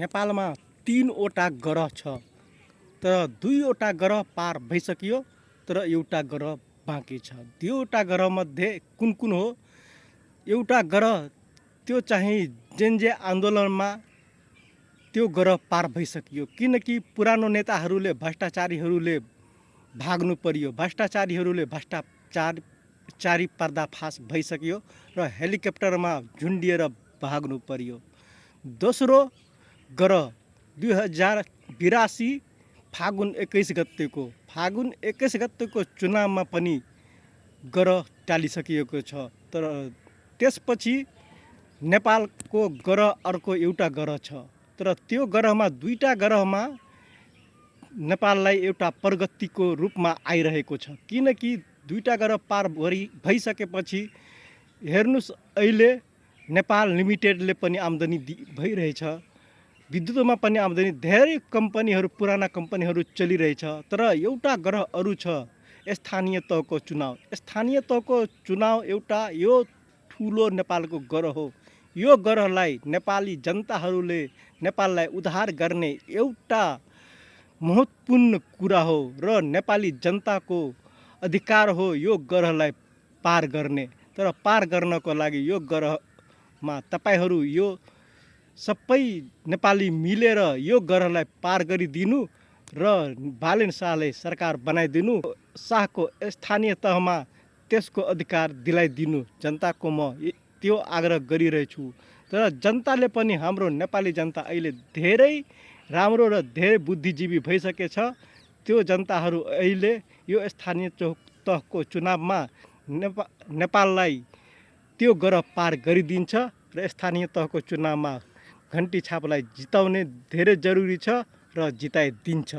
नेपालमा 3वटा ग्रह छ, तर 2वटा ग्रह पार भइसक्यो, तर एउटा ग्रह बाँकी छ। 2वटा ग्रह मध्ये कुन कुन हो? एउटा ग्रह त्यो चाहिँ जेनजे आन्दोलनमा त्यो ग्रह पार भइसक्यो, किनकि पुरानो नेताहरूले भ्रष्टाचारीहरूले भाग्नु पर्यो, भ्रष्टाचारीहरूले भ्रष्टाचारी पर्दाफास भइसक्यो र हेलिकप्टरमा झुन्डिएर भाग्नु पर्यो। दोस्रो ग्रह 2082 फागुन 21 गतेको चुनावमा पनि ग्रह टालिसकिएको छ। तर त्यसपछि नेपालको ग्रह अर्को एउटा ग्रह छ, तर त्यो ग्रहमा 2टा ग्रहमा नेपाललाई एउटा प्रगतिको रूपमा आइरहेको छ, किनकि 2टा ग्रह पार भइसकेपछि हेर्नुस्, अहिले नेपाल लिमिटेडले पनि आम्दानी भइरहेछ, विद्युतमा पनि आम्दानी, धेरै कम्पनीहरू, पुराना कम्पनीहरू चलिरहेछ। तर एउटा ग्रह अरू छ, स्थानीय तहको चुनाव। स्थानीय तहको चुनाव एउटा यो ठुलो नेपालको ग्रह हो। यो ग्रहलाई नेपाली जनताहरूले नेपाललाई उद्धार गर्ने एउटा महत्त्वपूर्ण कुरा हो र नेपाली जनताको अधिकार हो यो ग्रहलाई पार गर्ने। तर पार गर्नको लागि यो ग्रहमा तपाईहरू यो सबै नेपाली मिलेर यो ग्रहलाई पार गरिदिनु र बालेन शाहलाई सरकार बनाइदिनु, शाहको स्थानीय तहमा त्यसको अधिकार दिलाइदिनु, जनताको म त्यो आग्रह गरिरहेछु। तर जनताले पनि, हाम्रो नेपाली जनता अहिले धेरै राम्रो र धेरै बुद्धिजीवी भइसकेछ। त्यो जनताहरू अहिले यो स्थानीय तहको चुनावमा नेपाललाई त्यो ग्रह पार गरिदिन्छ र स्थानीय तहको चुनावमा घन्टी छापलाई जिताउने धेरै जरुरी छ र जिताइदिन्छ।